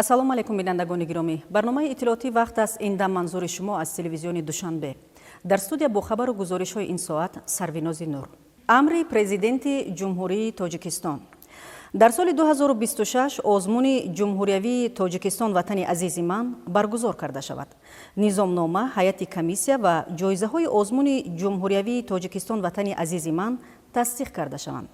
Ассалому алайкум, бинандагони гиромӣ. Барномаи иттилоотӣ «Вақт» аст ин дам манзури шумо аз телевизиони Душанбе. Дар студия бо хабару гузоришҳои ин соат Сарвинози Нур. Амри Президенти Ҷумҳурии Тоҷикистон: дар соли 2026 озмуни ҷумҳуриявии «Тоҷикистон ватани азизи ман» баргузор карда шавад. Низомнома, ҳайати комиссия ва ҷоизаҳои озмуни ҷумҳуриявии «Тоҷикистон ватани азизи ман» тасдиқ карда шаванд.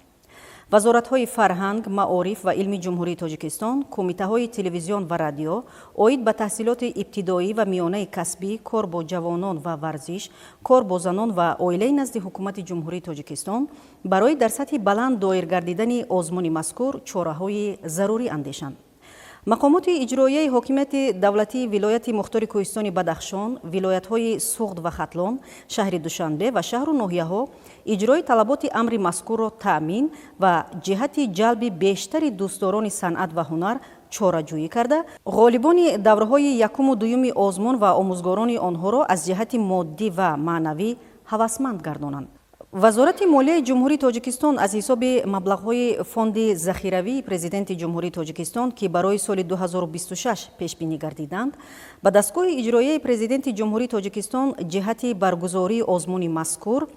Вазоратҳои фарҳанг, маориф ва илми Ҷумҳурии Тоҷикистон, кумитаҳои телевизион ва радио, оид ба таҳсилоти ибтидоӣ ва миёнаи касбӣ, кор бо ҷавонон ва варзиш, кор бо занон ва оилаи назди Ҳукумати Ҷумҳурии Тоҷикистон барои дар сатҳи баланд доир гардидани озмуни мазкур чораҳои зарурӣ андешанд. Мақомоти иҷроияи ҳокимияти давлатии вилояти мухтори Кӯҳистони Бадахшон, вилоятҳои Суғд ва Хатлон, шаҳри Душанбе ва шаҳру ноҳияҳо иҷрои талаботи амри мазкурро таъмин ва ҷиҳати ҷалби бештари дӯстдорони санъат ва ҳунар чораҷӯӣ карда, ғолибони давраҳои якуму дуюми озмун ва омӯзгорони онҳоро аз ҷиҳати моддӣ ва маънавӣ ҳавасманд гардонанд. Вазорати молияи Ҷумҳурии Тоҷикистон аз ҳисоби маблағҳои фонди захиравии Президенти Ҷумҳурии Тоҷикистон, ки барои соли 2026 пешбинӣ гардиданд, ба дастгоҳи иҷроияи Президенти Ҷумҳурии Тоҷикистон ҷиҳати баргузории озмуни мазкур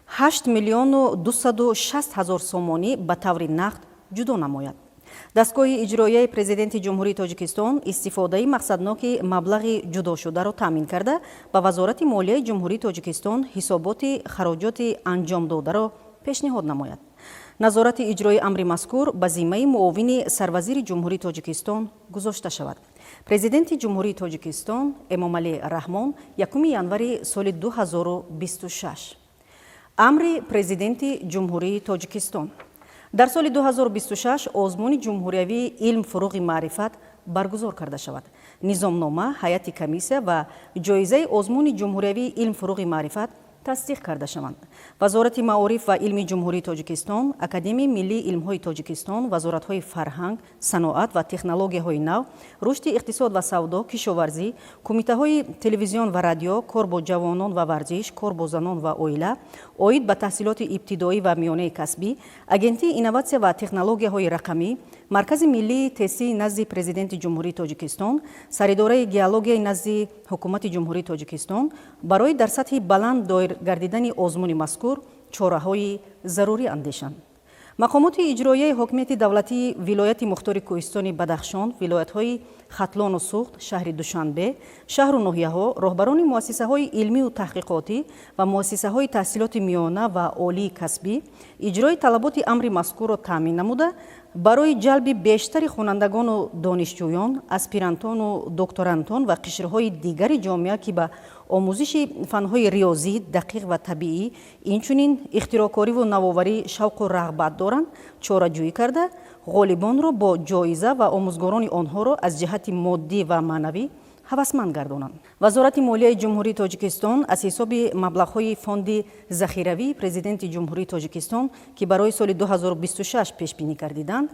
8 миллиону 260 ҳазор сомонӣ ба таври нақд ҷудо намояд. Дастгоҳи иҷроияи Президенти Ҷумҳурии Тоҷикистон истифодаи мақсадноки маблағи ҷудошударо таъмин карда, ба Вазорати молияи Ҷумҳурии Тоҷикистон ҳисоботи хароҷоти анҷомдодаро пешниҳод намояд. Назорати иҷрои амри мазкур ба зиммаи муовини сарвазири Ҷумҳурии Тоҷикистон гузошта шавад. Президенти Ҷумҳурии Тоҷикистон Эмомалӣ Раҳмон, 1 январи соли 2026. Амри Президенти Ҷумҳурии Тоҷикистон: дар соли 2026 озмуни ҷумҳуриявии «Илм фуруғи маърифат» баргузор карда шавад. Низомнома, ҳайати комиссия ва ҷоизаи озмуни ҷумҳуриявии «Илм фуруғи маърифат» тасдиқ карда шаванд. Вазорати маориф ва илми Ҷумҳурии Тоҷикистон, Академияи миллии илмҳои Тоҷикистон, вазоратҳои фарҳанг, саноат ва технологияҳои нав, рушди иқтисод ва савдо, кишоварзӣ, кумитаҳои телевизион ва радио, кор бо ҷавонон ва варзиш, кор бо занон ва оила, оид ба таҳсилоти ибтидоӣ ва миёнаи касбӣ, Агентии инноватсия ва технологияҳои рақамӣ, Маркази миллии тестии назди Президенти Ҷумҳурии Тоҷикистон, Саридораи геологияи назди Ҳукумати Ҷумҳурии Тоҷикистон барои дар сатҳи баланд доир гардидани озмуни мазкур чораҳои зарурӣ андешанд. Мақомоти иҷроияи ҳокимияти давлатии вилояти мухтори Кӯҳистони Бадахшон, вилоятҳои Хатлону Суғд, шаҳри Душанбе, шаҳру ноҳияҳо, роҳбарони муассисаҳои илмию таҳқиқотӣ ва муассисаҳои таҳсилоти миёна ва олии касбӣ иҷрои талаботи амри мазкурро таъмин намуда, барои ҷалби бештари хонандагону донишҷӯён, аспирантону докторантон ва қишрҳои дигари ҷомеа, ки ба омӯзиши фанҳои риёзӣ, дақиқ ва табиӣ, инчунин ихтироъкориву навоварӣ шавқу рағбат доранд, чораҷӯӣ карда, ғолибонро бо ҷоиза ва омӯзгорони онҳоро аз ҷиҳати моддӣ ва маънавӣ ҳавасманд гардонанд. Вазорати молияи Ҷумҳурии Тоҷикистон аз ҳисоби маблағҳои фонди захиравии Президенти Ҷумҳурии Тоҷикистон, ки барои соли 2026 пешбинӣ гардиданд,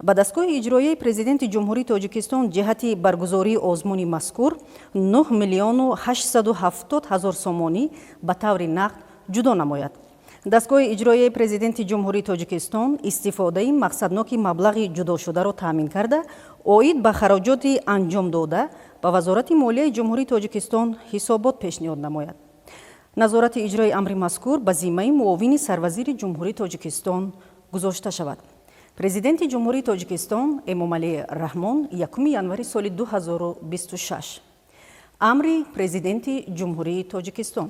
ба дастгоҳи иҷроияи Президенти Ҷумҳурии Тоҷикистон ҷиҳати баргузории озмуни мазкур 9 миллиону 870 ҳазор сомонӣ ба таври нақд ҷудо намояд. Дастгоҳи иҷроияи Президенти Ҷумҳурии Тоҷикистон истифодаи мақсадноки маблағи ҷудошударо таъмин карда, оид ба хароҷоти анҷомдода ба Вазорати молияи Ҷумҳурии Тоҷикистон ҳисобот пешниҳод намояд. Назорати иҷрои амри мазкур ба зиммаи муовини сарвазири Ҷумҳурии Тоҷикистон гузошта шавад. Президенти Ҷумҳурии Тоҷикистон Эмомалӣ Раҳмон, 1 январи соли 2026. Амри Президенти Ҷумҳурии Тоҷикистон: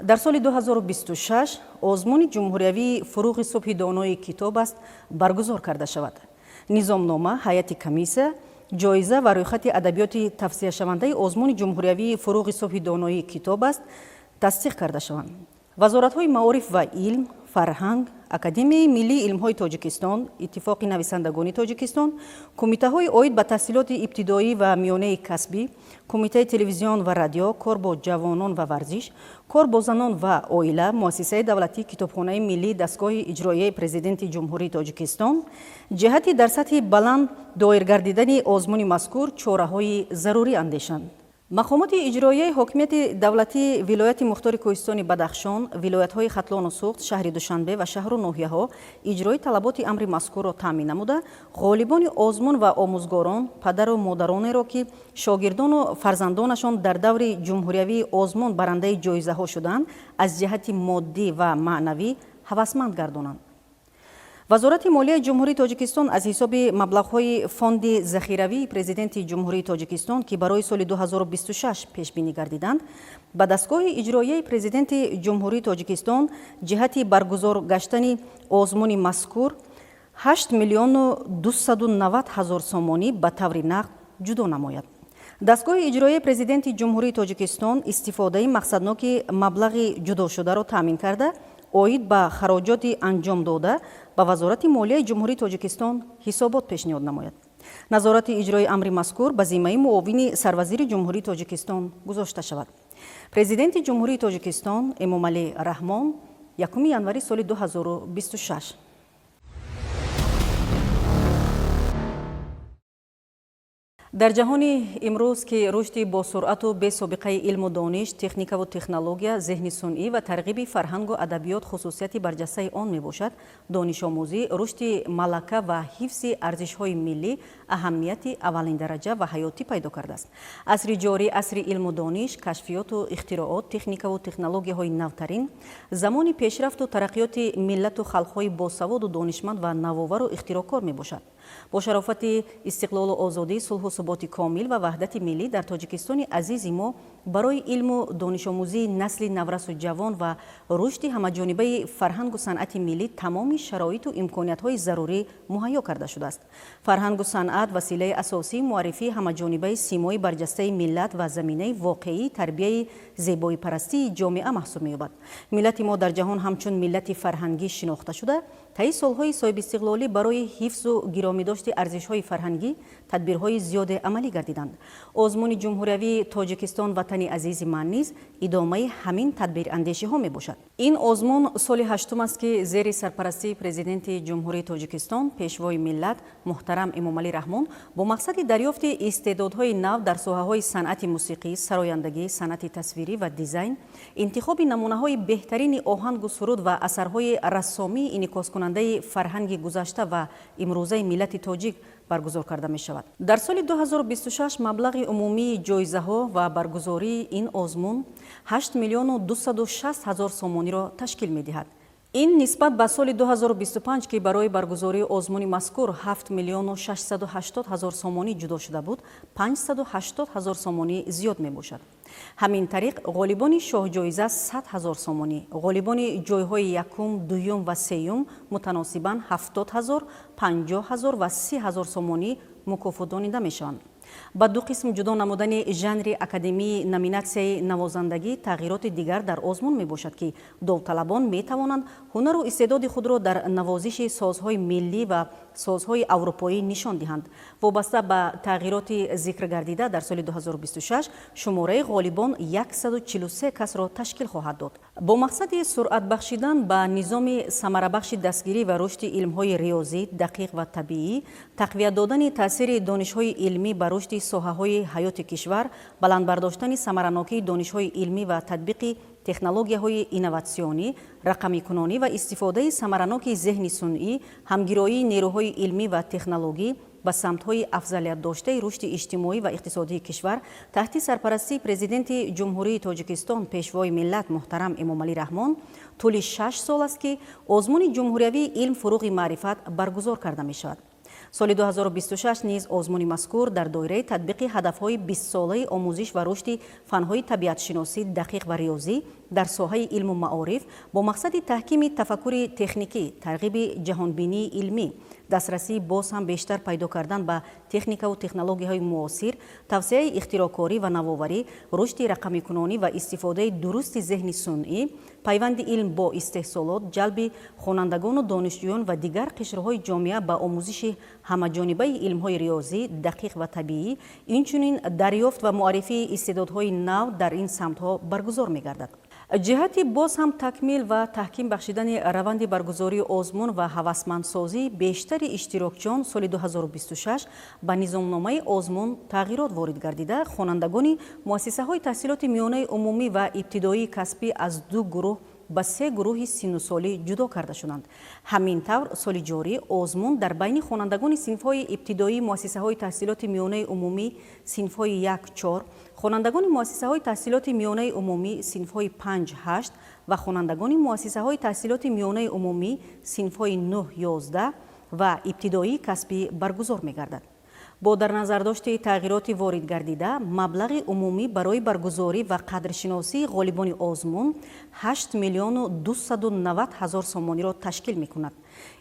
дар соли 2026 озмуни ҷумҳуриявии «Фуруғи субҳи донои китоб аст» баргузор карда шавад. Низомнома, ҳайати комиссия, ҷоиза ва рӯйхати адабиёти тавсияшавандаи озмуни ҷумҳуриявии «Фуруғи субҳи донои китоб аст» тасдиқ карда шаванд. Вазоратҳои маориф ва илм, фарҳанг, Академияи миллии илмҳои Тоҷикистон, Иттифоқи нависандагони Тоҷикистон, кумитаҳои оид ба таҳсилоти ибтидоӣ ва миёнаи касбӣ, кумитаи телевизион ва радио, кор бо ҷавонон ва варзиш, кор бо занон ва оила, Муассисаи давлатии Китобхонаи миллии дастгоҳи иҷроияи Президенти Ҷумҳурии Тоҷикистон ҷиҳати дар сатҳи баланд доир гардидани озмуни мазкур чораҳои зарурӣ андешанд. Мақомоти иҷроияи ҳокимияти давлатии вилояти мухтори кӯҳистони Бадахшон, вилоятҳои Хатлону Суғд, шаҳри Душанбе ва шаҳру ноҳияҳо иҷрои талаботи амри мазкурро таъмин намуда, ғолибони озмун ва омӯзгорон, падару модаронеро, ки шогирдону фарзандонашон дар даври ҷумҳуриявии озмун барандаи ҷоизаҳо шуданд, аз ҷиҳати моддӣ ва маънавӣ ҳавасманд гардонанд. Вазорати молияи Ҷумҳурии Тоҷикистон аз ҳисоби маблағҳои Фонди захиравии Президенти Ҷумҳурии Тоҷикистон, ки барои соли 2026 пешбинӣ гардиданд, ба дастгоҳи иҷроияи Президенти Ҷумҳурии Тоҷикистон ҷиҳати баргузор гаштани озмуни мазкур 8 миллиону 290 ҳазор сомонӣ ба таври нақд ҷудо намояд. Дастгоҳи иҷроияи Президенти Ҷумҳурии Тоҷикистон истифодаи мақсадноки маблағи ҷудошударо таъмин карда, оид ба хароҷоти анҷомдода ба Вазорати молияи Ҷумҳурии Тоҷикистон ҳисобот пешниҳод намояд. Назорати иҷрои амри мазкур ба зиммаи муовини сарвазири Ҷумҳурии Тоҷикистон гузошта шавад. Президенти Ҷумҳурии Тоҷикистон Эмомалӣ Раҳмон, 1 январи соли 2026. Дар ҷаҳони имрӯз, ки рушди босуръату бесобиқаи илму дониш, техникаву технология, зеҳни сунъӣ ва тарғиби фарҳангу адабиёт хусусияти барҷастаи он мебошад, донишомӯзӣ, рушди малака ва ҳифзи арзишҳои миллӣ аҳамияти аввалиндараҷа ва ҳаётӣ пайдо кардааст. Асри ҷорӣ асри илму дониш, кашфиёту ихтироот, техникаву технологияҳои навтарин, замони пешрафту тараққиёти миллату халқҳои босаводу донишманд ва навовару ихтироъкор мебошад. Бо шарофати истиқлолу озодӣ, сулҳу суботи комил ва ваҳдати миллӣ дар Тоҷикистони азизи мо барои илму донишомӯзии насли наврасу ҷавон ва рушди ҳамаҷонибаи фарҳангу санъати миллӣ тамоми шароиту имкониятҳои зарурӣ муҳайё карда шудааст. Фарҳангу санъат василаи асосии муаррифии ҳамаҷонибаи симои барҷастаи миллат ва заминаи воқеии тарбияи зебоипарастии ҷомеа маҳсуб меёбад. Миллати мо дар ҷаҳон ҳамчун миллати фарҳангӣ шинохта шуда, таи солҳои соҳибистиқлолӣ барои ҳифзу гиромидошти арзишҳои фарҳангӣ тадбирҳои зиёде амалӣ гардиданд. Озмуни ҷумҳуриявии Тоҷикистон ватани азизи ман низ идомаи ҳамин тадбирандешиҳо мебошад. Ин озмун соли ҳаштум аст, ки зери сарпарастии Президенти Ҷумҳурии Тоҷикистон, Пешвои миллат муҳтарам Эмомалӣ Раҳмон бо мақсади дарёфти истеъдодҳои нав дар соҳаҳои санъати мусиқӣ, сарояндагӣ, санъати тасвирӣ ва дизайн, интихоби намунаҳои беҳтарини оҳангу суруд ва асарҳои рассомии инъикоскунандаи фарҳанги гузашта ва имрӯзаи миллати тоҷик баргузор карда мешавад. Дар соли 2026 маблағи умумии ҷоизаҳо ва баргузории ин озмун 8 миллиону 260 ҳазор сомониро ташкил медиҳад. Ин нисбат ба соли 2025, ки барои баргузории озмуни мазкур 7 миллиону 680 ҳазор сомонӣ ҷудо шуда буд, 580 ҳазор сомонӣ зиёд мебошад. Ҳамин тариқ, ғолибони шоҳҷоиза 100 ҳазор сомонӣ, ғолибони ҷойҳои якум, дуюм ва сеюм мутаносибан 70 ҳазор, 50 ҳазор ва 30 ҳазор сомонӣ мукофотдонида мешаванд. Ба ду қисм ҷудо намудани жанри академии номинатсияи навозандагӣ тағйироти дигар дар озмун мебошад, ки довталабон метавонанд ҳунару истеъдоди худро дар навозиши созҳои миллӣ ва созҳои аврупоӣ нишон диҳанд. Вобаста ба тағйироти зикргардида, дар соли 2026 шумораи ғолибон 143 касро ташкил хоҳад дод. Бо мақсади суръат бахшидан ба низоми самарабахши дастгирӣ ва рушди илмҳои риёзӣ, дақиқ ва табиӣ, тақвият додани таъсири донишҳои илмӣ ба рушди соҳаҳои ҳаёти кишвар, баланд бардоштани самаранокии донишҳои илмӣ ва татбиқи технологияҳои инноватсионӣ, рақамикунонӣ ва истифодаи самараноки зеҳни сунъӣ, ҳамгироии нерӯҳои илмӣ ва технологӣ ба самтҳои афзалиятдоштаи рушди иҷтимоӣ ва иқтисодии кишвар, таҳти сарпарастии Президенти Ҷумҳурии Тоҷикистон, Пешвои миллат муҳтарам Эмомалӣ Раҳмон тӯли 6 сол аст, ки озмуни ҷумҳуриявии «Илм фуруғи маърифат» баргузор карда мешавад. Соли 2026 низ озмуни мазкур дар доираи татбиқи ҳадафҳои бистсолаи омӯзиш ва рушди фанҳои табиатшиносӣ, дақиқ ва риёзӣ дар соҳаи илму маориф бо мақсади таҳкими тафаккури техникӣ, тарғиби ҷаҳонбинии илмӣ, дастрасии боз ҳам бештар пайдо кардан ба техникаву технологияҳои муосир, тавсеаи ихтироъкорӣ ва навоварӣ, рушди рақамикунонӣ ва истифодаи дурусти зеҳни сунъӣ, пайванди илм бо истеҳсолот, ҷалби хонандагону донишҷӯён ва дигар қишрҳои ҷомеа ба омӯзиши ҳамаҷонибаи илмҳои риёзӣ, дақиқ ва табиӣ, инчунин дарёфт ва муаррифии истеъдодҳои нав дар ин самтҳо баргузор мегардад. Ҷиҳати боз ҳам такмил ва таҳким бахшидани раванди баргузории озмун ва ҳавасмандсозии бештари иштирокчиён, соли 2026 ба низомномаи озмун тағйирот ворид гардида, хонандагони муассисаҳои таҳсилоти миёнаи умумӣ ва ибтидоии касбӣ аз ду гурӯҳ ба се гурӯҳи синну солӣ ҷудо карда шуданд. Ҳамин тавр, соли ҷорӣ озмун дар байни хонандагони синфҳои ибтидоии муассисаҳои таҳсилоти миёнаи умумӣ синфҳои 1-4, хонандагони муассисаҳои таҳсилоти миёнаи умумӣ синфҳои 5-8 ва хонандагони муассисаҳои таҳсилоти миёнаи умумӣ синфҳои 9-11 ва ибтидоии касбӣ баргузор мегардад. Бо дар назардошти тағйироти ворид гардида, маблағи умумӣ барои баргузорӣ ва қадршиносии ғолибони озмун 8 миллиону 290 ҳазор сомониро ташкил мекунад.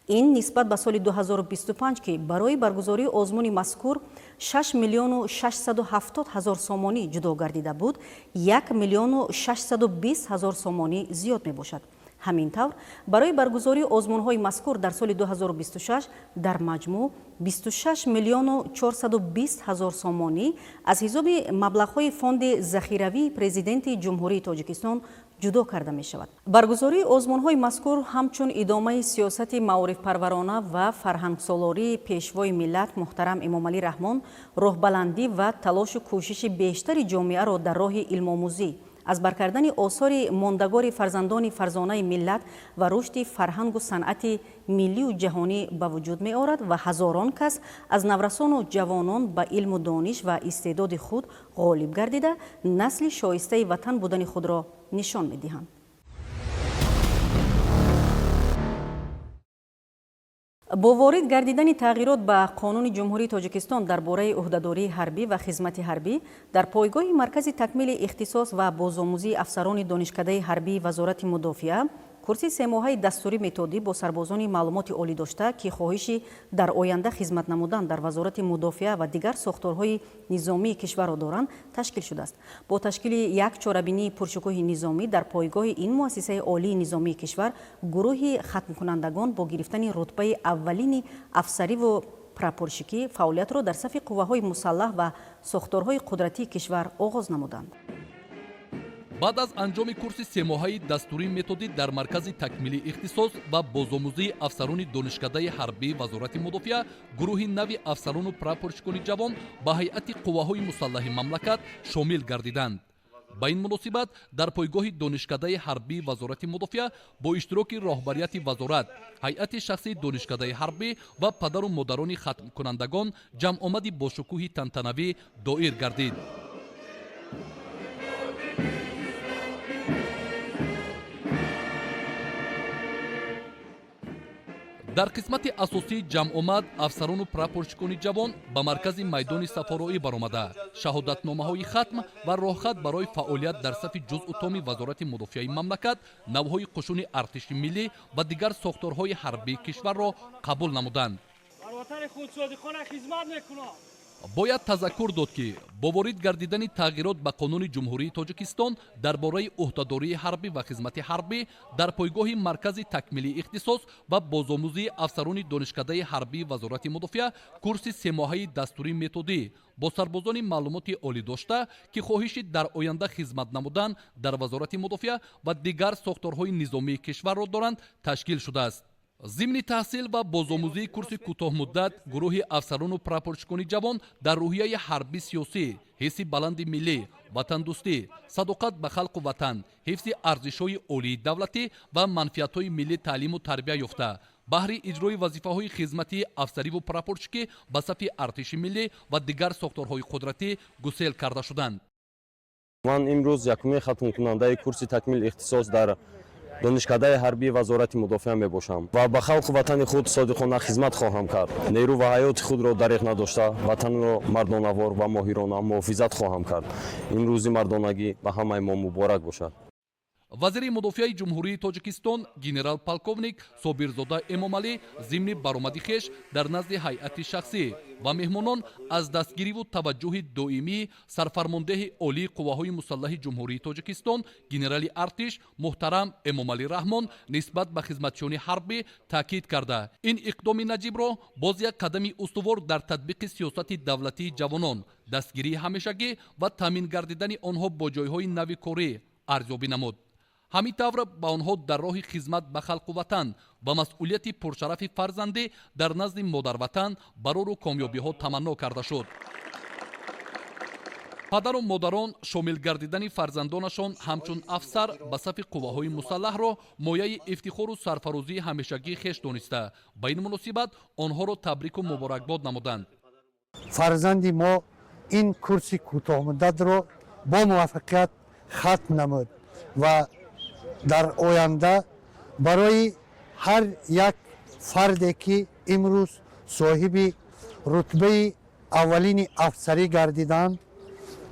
Ин нисбат ба соли 2025, ки барои баргузории озмуни мазкур 6 миллиону 670 ҳазор сомонӣ ҷудо гардида буд, 1 миллиону 620 ҳазор сомонӣ зиёд мебошад. Ҳамин тавр, барои баргузории озмунҳои мазкур дар соли 2026 дар маҷмӯъ 26 миллиону 420 ҳазор сомонӣ аз ҳисоби маблағҳои фонди захиравии Президенти Ҷумҳурии Тоҷикистон ҷудо карда мешавад. Баргузории озмунҳои мазкур ҳамчун идомаи сиёсати маорифпарварона ва фарҳангсолории Пешвои миллат муҳтарам Эмомалӣ Раҳмон, роҳбаландӣ ва талошу кӯшиши бештари ҷомеаро дар роҳи илмомӯзӣ, аз бар кардани осори мондагори фарзандони фарзонаи миллат ва рушди фарҳангу санъати миллию ҷаҳонӣ ба вуҷуд меорад ва ҳазорон кас аз наврасону ҷавонон ба илму дониш ва истеъдоди худ ғолиб гардида, насли шоистаи ватан будани худро нишон медиҳанд. Бо ворид гардидани тағйирот ба Қонуни Ҷумҳурии Тоҷикистон дар бораи ӯҳдадории ҳарбӣ ва хизмати ҳарбӣ, дар пойгоҳи Маркази такмили ихтисос ва бозомӯзии афсарони Донишкадаи ҳарбии Вазорати мудофиа курси семоҳаи дастурӣ методӣ бо сарбозони маълумоти олӣ дошта, ки хоҳиши дар оянда хизмат намудан дар Вазорати мудофиа ва дигар сохторҳои низомии кишварро доранд, ташкил шудааст. Бо ташкили як чорабинии пуршукӯҳи низомӣ дар пойгоҳи ин муассисаи олии низомии кишвар, гурӯҳи хатмкунандагон бо гирифтани рутбаи аввалини афсариву прапорщикӣ фаъолиятро дар сафи қувваҳои мусаллаҳ ва сохторҳои қудратии кишвар оғоз намуданд. Баъд аз анҷоми курси семоҳаи дастурии методӣ дар Маркази такмили ихтисос ва бозомӯзии афсарони Донишкадаи ҳарбии Вазорати мудофиа, гурӯҳи нави афсарону прапорщикони ҷавон ба ҳайати қувваҳои мусаллаҳи мамлакат шомил гардиданд. Ба ин муносибат дар пойгоҳи Донишкадаи ҳарбии Вазорати мудофиа бо иштироки роҳбарияти вазорат, ҳайати шахсии Донишкадаи ҳарбӣ ва падару модарони хатмкунандагон ҷамъомади бошукӯҳи тантанавӣ доир гардид. Дар қисмати асосии ҷамъомад афсарону прапорщикони ҷавон ба маркази майдони сафороӣ баромада, шаҳодатномаҳои хатм ва роҳхат барои фаъолият дар сафи ҷузъу томи Вазорати мудофиаи мамлакат, навъҳои қушуни артиши миллӣ ва дигар сохторҳои ҳарбии кишварро қабул намуданд. Бояд тазаккур дод, ки бо ворид гардидани тағйирот ба Қонуни Ҷумҳурии Тоҷикистон дар бораи ӯҳдадории ҳарбӣ ва хизмати ҳарбӣ, дар пойгоҳи Маркази такмили ихтисос ва бозомӯзии афсарони Донишкадаи ҳарбии Вазорати мудофиа курси семоҳаи дастурии методӣ бо сарбозони маълумоти олӣ дошта, ки хоҳиши дар оянда хизмат намудан дар Вазорати мудофиа ва дигар сохторҳои низомии кишварро доранд, ташкил шудааст. Зимни таҳсил ва бозомӯзии курси кӯтоҳмуддат гурӯҳи афсарону прапорщикони ҷавон дар рӯҳияи ҳарбӣ сиёсӣ, ҳисси баланди миллӣ, ватандӯстӣ, садоқат ба халқу ватан, ҳифзи арзишҳои олии давлатӣ ва манфиатҳои миллӣ таълиму тарбия ёфта, баҳри иҷрои вазифаҳои хизматии афсариву прапорщикӣ ба сафи артиши миллӣ ва дигар сохторҳои қудратӣ гусел карда шуданд. Ман имрӯз якумин хатмкунандаи курси такмили ихтисос дар Донишкадаи ҳарбии Вазорати мудофиа мебошам ва ба халқу ватани худ содиқона хизмат хоҳам кард. Нерӯ ва ҳаёти худро дареғ надошта, ватанро мардонавор ва моҳирона муҳофизат хоҳам кард. Ин рӯзи мардонагӣ ба ҳамаи мо муборак бошад. Вазири мудофиаи Ҷумҳурии Тоҷикистон генерал полковник Собирзода Эмомалӣ зимни баромади хеш дар назди ҳайати шахсӣ ва меҳмонон аз дастгириву таваҷҷӯҳи доимии сарфармондеҳи олии қувваҳои мусаллаҳи Ҷумҳурии Тоҷикистон генерали артиш муҳтарам Эмомалӣ Раҳмон нисбат ба хизматчиёни ҳарбӣ таъкид карда, ин иқдоми наҷибро боз як қадами устувор дар татбиқи сиёсати давлатии ҷавонон, дастгирии ҳамешагӣ ва таъмин гардидани онҳо бо ҷойҳои нави корӣ арзёбӣ намуд. Ҳамин тавр, ба онҳо дар роҳи хизмат ба халқу ватан ва масъулияти пуршарафи фарзандӣ дар назди модарватан барору комёбиҳо таманно карда шуд. Падару модарон шомил гардидани фарзандонашон ҳамчун афсар ба сафи қувваҳои мусаллаҳро мояи ифтихору сарфарозии ҳамешагии хеш дониста, ба ин муносибат онҳоро табрику муборакбод намуданд. Фарзанди мо ин курси кӯтоҳмуддатро бо муваффақият хатм намуд ва дар оянда барои ҳар як фарде, ки имрӯз соҳиби рутбаи аввалини афсарӣ гардиданд,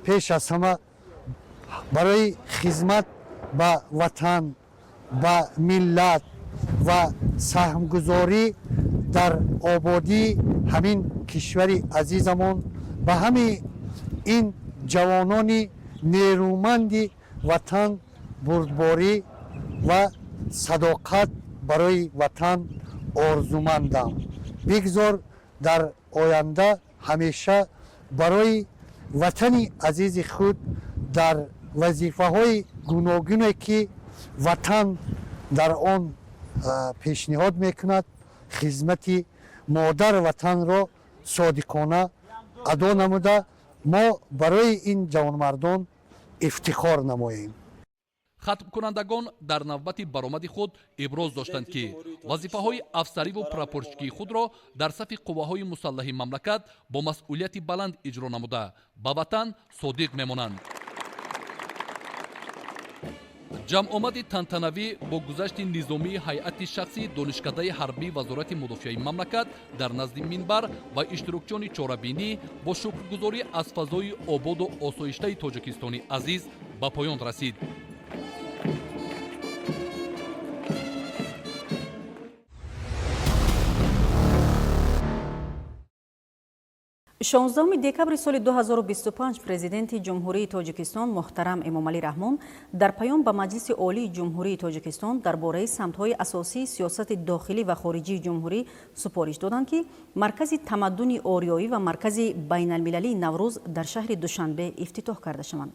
пеш аз ҳама барои хизмат ба ватан, ба миллат ва саҳмгузорӣ дар ободии ҳамин кишвари азизамон, ба ҳамаи ин ҷавонони нерӯманди ватан бурдборӣ ва садоқат барои ватан орзумандам. Бигзор дар оянда ҳамеша барои ватани азизи худ дар вазифаҳои гуногуне, ки ватан дар он пешниҳод мекунад, хизмати модар ватанро содиқона адо намуда, мо барои ин ҷавонмардон ифтихор намоем. Хатмкунандагон дар навбати баромади худ иброз доштанд, ки вазифаҳои афсариву прапорщикии худро дар сафи қувваҳои мусаллаҳи мамлакат бо масъулияти баланд иҷро намуда, ба ватан содиқ мемонанд. Ҷамъомади тантанавӣ бо гузашти низомии ҳайати шахсии Донишкадаи ҳарбии Вазорати мудофиаи мамлакат дар назди минбар ва иштирокчиёни чорабинӣ бо шукргузорӣ аз фазои ободу осоиштаи Тоҷикистони азиз ба поён расид. 16 декабри соли 2025 Президенти Ҷумҳурии Тоҷикистон муҳтарам Эмомалӣ Раҳмон дар паём ба Маҷлиси Олии Ҷумҳурии Тоҷикистон дар бораи самтҳои асосии сиёсати дохилӣ ва хориҷии ҷумҳурӣ супориш доданд, ки Маркази тамаддуни ориёӣ ва Маркази байналмилалии Наврӯз дар шаҳри Душанбе ифтитоҳ карда шаванд.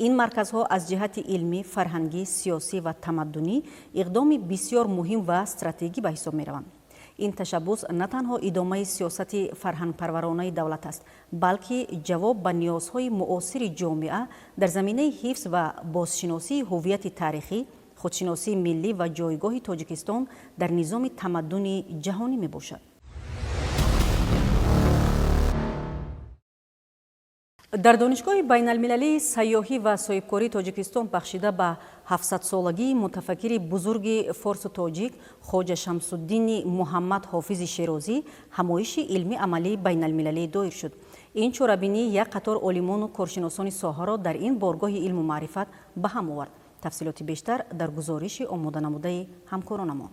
Ин марказҳо аз ҷиҳати илмӣ, фарҳангӣ, сиёсӣ ва тамаддунӣ иқдоми бисёр муҳим ва стратегӣ ба ҳисоб мераванд. Ин ташаббус на танҳо идомаи сиёсати фарҳангпарваронаи давлат аст, балки ҷавоб ба ниёзҳои муосири ҷомеа дар заминаи ҳифз ва бозшиносии ҳуввияти таърихӣ, худшиносии миллӣ ва ҷойгоҳи Тоҷикистон дар низоми тамаддуни ҷаҳонӣ мебошад. Дар Донишгоҳи байналмилалии сайёҳӣ ва соҳибкории Тоҷикистон бахшида ба 700-солагии мутафаккири бузурги форсу тоҷик Хоҷа Шамсуддини Муҳаммад Ҳофизи Шерозӣ ҳамоиши илмӣ амалии байналмилалӣ доир шуд. Ин чорабинӣ як қатор олимону коршиносони соҳаро дар ин боргоҳи илму маърифат ба ҳам овард. Тафсилоти бештар дар гузориши омоданамудаи ҳамкоронамон.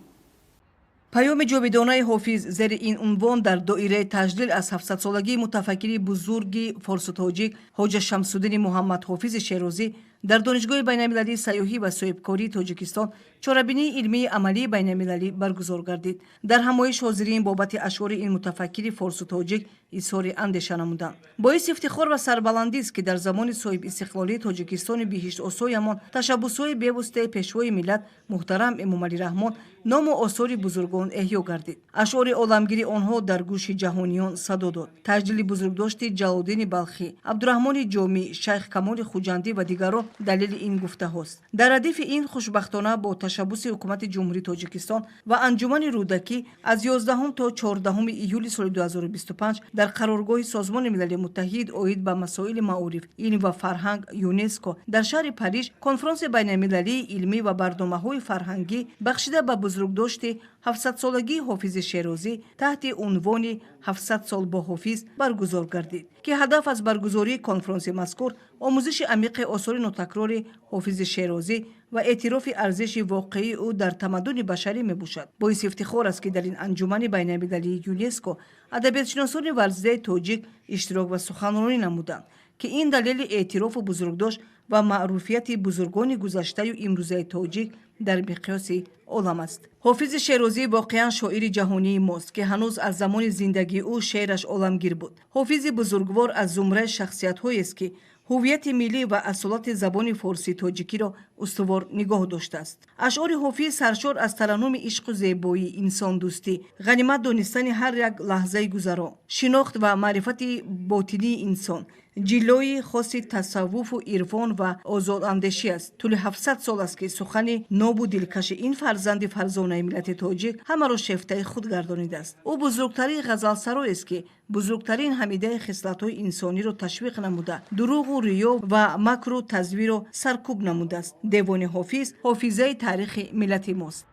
Паёми ҷовидонаи Ҳофиз зери ин унвон дар доираи таҷлил аз 700-солагии мутафаккири бузурги форсу тоҷик Ҳоҷа Шамсуддини Муҳаммад Ҳофизи Шерозӣ дар Донишгоҳи байналмилалии сайёҳӣ ва соҳибкории Тоҷикистон чорабинии илмии амалии байналмилалӣ баргузор гардид. Дар ҳамоиш ҳозирин бобати ашъори ин мутафаккири форсу тоҷик изҳори андеша намуданд. Боиси ифтихор ва сарбаландист, ки дар замони соҳибистиқлолии Тоҷикистони биҳиштосоямон ташаббусҳои бевоситаи Пешвои миллат муҳтарам Эмомалӣ Раҳмон ному осори бузургон эҳё гардид, ашъори оламгири онҳо дар гӯши ҷаҳониён садо дод. Таҷлили бузургдошти Ҷалолиддини Балхӣ, Абдураҳмони Ҷомӣ, Шайх Камоли Хуҷандӣ ва дигарон далели ин гуфтаҳост. Дар радифи ин, хушбахтона, бо ташаббуси Ҳукумати Ҷумҳурии Тоҷикистон ва Анҷумани Рӯдакӣ аз 11 то 14 июли соли 2025 дар қароргоҳи Созмони Милали Муттаҳид оид ба масоили маориф, илм ва фарҳанг, ЮНЕСКО, дар шаҳри Париж конфронси байналмилалии илмӣ ва барномаҳои фарҳангӣ бахшида ба бузургдошти 700-солагии Ҳофизи Шерозӣ таҳти унвони «700 сол бо Ҳофиз» баргузор гардид, ки ҳадаф аз баргузории конфронси мазкур омӯзиши амиқи осори нотакрори Ҳофизи Шерозӣ ва эътирофи арзиши воқеии ӯ дар тамаддуни башарӣ мебошад. Боиси ифтихор аст, ки дар ин анҷумани байналмилалии ЮНЕСКО адабиётшиносони варзидаи тоҷик иштирок ва суханронӣ намуданд, ки ин далели эътирофу бузургдошт ва маъруфияти бузургони гузаштаю имрӯзаи тоҷик дар миқёси олам аст. Ҳофизи Шерозӣ воқеан шоири ҷаҳонии мост, ки ҳанӯз аз замони зиндагии ӯ шеъраш оламгир буд. Ҳофизи бузургвор аз зумраи шахсиятҳоест, ки Ҳуввияти миллӣ ва асолати забони форсии тоҷикиро устувор нигоҳ доштааст. Ашъори Ҳофиз саршор аз тараннуми ишқу зебоӣ, инсондӯстӣ, ғанимат донистани ҳар як лаҳзаи гузаро, шинохт ва маърифати ботинии инсон, ҷиллои хоси тасаввуфу ирфон ва озодандешӣ аст. Тӯли 700 сол аст, ки сухани нобу дилкаши ин фарзанди фарзонаи миллати тоҷик ҳамаро шефтаи худ гардонидааст. Ӯ бузургтарин ғазалсароест, ки бузургтарин ҳамидаи хислатҳои инсониро ташвиқ намуда, дурӯғу риё ва макру тазвирро саркӯб намудааст. Девони Ҳофиз ҳофизаи таърихи миллати мост.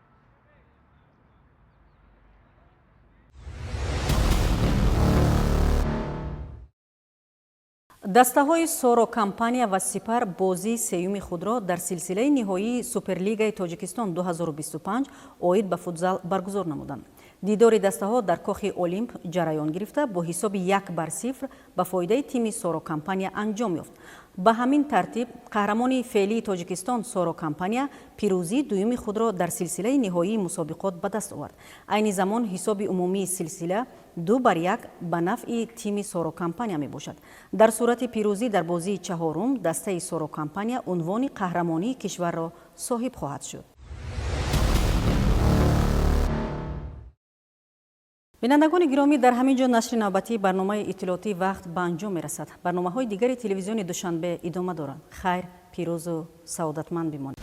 Дастаҳои Соро Компания ва Сипар бозии сеюми худро дар силсилаи ниҳоии Суперлигаи Тоҷикистон 2025 оид ба футзал баргузор намуданд. Дидори дастаҳо дар кохи Олимп ҷараён гирифта, бо ҳисоби 1-0 ба фоидаи тими Соро Компания анҷом ёфт. Ба ҳамин тартиб қаҳрамони феълии Тоҷикистон Соро Компания пирӯзии дуюми худро дар силсилаи ниҳоии мусобиқот ба даст овард. Айни замон ҳисоби умумии силсила 2-1 ба нафъи тими Соро Компания мебошад. Дар сурати пирӯзӣ дар бозии чаҳорум дастаи Соро Компания унвони қаҳрамонии кишварро соҳиб хоҳад шуд. Бинандагони гиромӣ, дар ҳамин ҷо нашри навбатии барномаи иттилоотии Вақт ба анҷом мерасад. Барномаҳои дигари телевизиони Душанбе идома доранд. Хайр, пирӯзу саодатманд бимонед.